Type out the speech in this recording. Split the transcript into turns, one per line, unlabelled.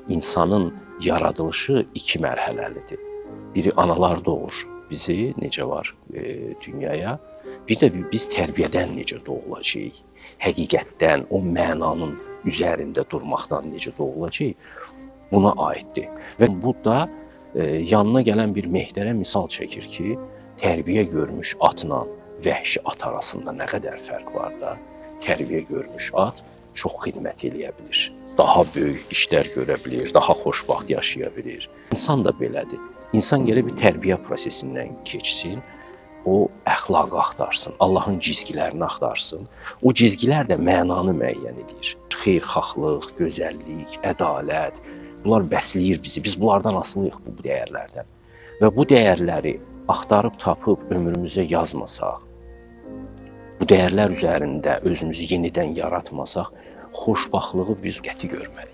İnsanın yaradılışı iki mərhələlidir. Biri analar doğur bizi, necə var dünyaya. Bir də biz tərbiyədən necə doğulacağıq? Həqiqətdən, o mənanın üzərində durmaqdan necə doğulacağıq? Buna aiddir. Və bu da yanına gələn bir mehtərə misal çəkir ki, tərbiyə görmüş atla vəhşi at arasında nə qədər fərq var da. Tərbiyə görmüş at çox xidmət eləyə bilir. Daha böyük işlər görə bilir, daha xoşbəxt yaşaya bilir. İnsan da belədir. İnsan gərək bir tərbiyə prosesindən keçsin, o əxlaqı axtarsın, Allahın cizgilərini axtarsın. O cizgilər də mənanı müəyyən edir. Xeyirxahlıq, gözəllik, ədalət, bunlar bəsləyir bizi. Biz bunlardan asılıyıq, bu dəyərlərdən. Və bu dəyərləri axtarıb tapıb ömrümüzə yazmasaq, bu dəyərlər üzərində özümüzü yenidən yaratmasaq, xoşbəxtlığı biz qəti görmərik.